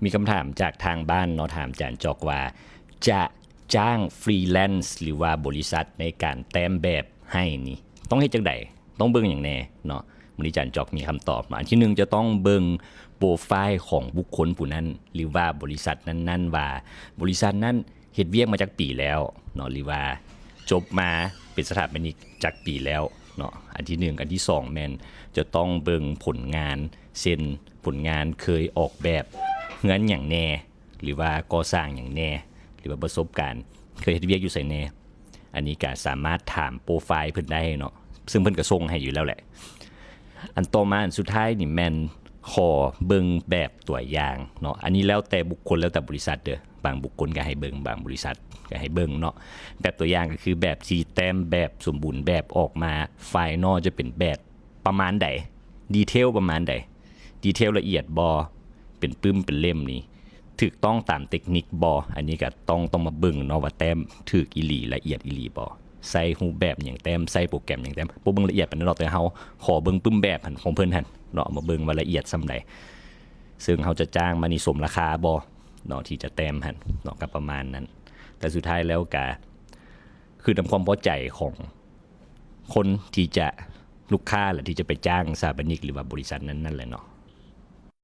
ມີຄຳຖາມຈາກທາງບ້ານເນາະ ຖາມອາຈານຈອກວ່າ ຈະຈ້າງຟຣີແລນ ຫຼືວ່າບໍລິສັດໃນການແຕ້ມແບບໃຫ້ນີ້ ຕ້ອງເຮັດຈັ່ງໃດ? ຕ້ອງເບິ່ງຫຍັງແດ່ເນາະ? ມື້ນີ້ອາຈານຈອກມີຄຳຕອບເນາະ. ອັນທີໜຶ່ງ ຈະຕ້ອງເບິ່ງໂປຣໄຟຂອງບຸກຄົນຜູ້ນັ້ນ ຫຼືວ່າບໍລິສັດນັ້ນໆ ວ່າບໍລິສັດນັ້ນເຮັດວຽກມາຈັກປີແລ້ວເນາະ ຫຼືວ່າຈົບມາເປັນສະຖາປະນິກຈັກປີແລ້ວເນາະ. ອັນທີໜຶ່ງ. ອັນທີສອງ ແມ່ນຈະຕ້ອງເບິ່ງຜົນງານ ເຊັ່ນ ຜົນງານເຄີຍອອກແບບເຮືອນຫຍັງແດ່ ຫຼືວ່າກໍ່ສ້າງຫຍັງແດ່ ຫຼືວ່າປະສົບການເຄີຍເຮັດວຽກຢູ່ໃສແດ່. ອັນນີ້ກະສາມາດຖາມໂປຣໄຟເພິ່ນໄດ້ເນາະ ເຊິ່ງເພິ່ນກະສົ່ງໃຫ້ຢູ່ແລ້ວແຫຼະ. ອັນຕໍ່ມາ ອັນສຸດທ້າຍນີ້ແມ່ນຂໍເບິ່ງແບບຕົວຢ່າງເນາະ. ອັນນີ້ແລ້ວແຕ່ບຸກຄົນ ແລ້ວແຕ່ບໍລິສັດເດີ. ບາງບຸກຄົນກະໃຫ້ເບິ່ງ ບາງບໍລິສັດກະໃຫ້ເບິ່ງເນາະ. ແບບຕົວຢ່າງກະຄືແບບທີ່ແຕ້ມແບບສົມບູນແບບອອກມາ ໄຟນອລຈະເປັນແບບປະມານໃດ ດີເທວປະມານໃດ ດີເທວລະອຽດບໍ່ ເປັນປຶ້ມເປັນເຫຼັ້ມນີ້ ຖືກຕ້ອງຕາມເຕັກນິກບໍ່. ອັນນີ້ກະຕ້ອງ ຕ້ອງມາເບິ່ງເນາະວ່າແຕ້ມຖືກອີ່ຫຼີ ລະອຽດອີ່ຫຼີບໍ່ ໃຊ້ຮູບແບບຫຍັງແຕ້ມ ໃຊ້ໂປຣແກຣມຫຍັງແຕ້ມ. ບໍ່ເບິ່ງລະອຽດປານໃດດອກ ແຕ່ເຮົາຂໍເບິ່ງປຶ້ມແບບຫັ້ນ ຂອງເພິ່ນຫັ້ນເນາະ ເອົາມາເບິ່ງວ່າລະອຽດສ່ຳໃດ ເຊິ່ງເຮົາຈະຈ້າງມານີ້ສົມລາຄາບໍ່ເນາະ ທີ່ຈະແຕ້ມຫັ້ນເນາະ ກະປະມານນັ້ນ. ແຕ່ສຸດທ້າຍແລ້ວກະຂຶ້ນນຳຄວາມພໍໃຈຂອງຄົນທີ່ຈະ ລູກຄ້າແຫຼະ ທີ່ຈະໄປຈ້າງສະຖາປະນິກ ຫຼືວ່າບໍລິສັດນັ້ນໆ ແຫຼະເນາະ.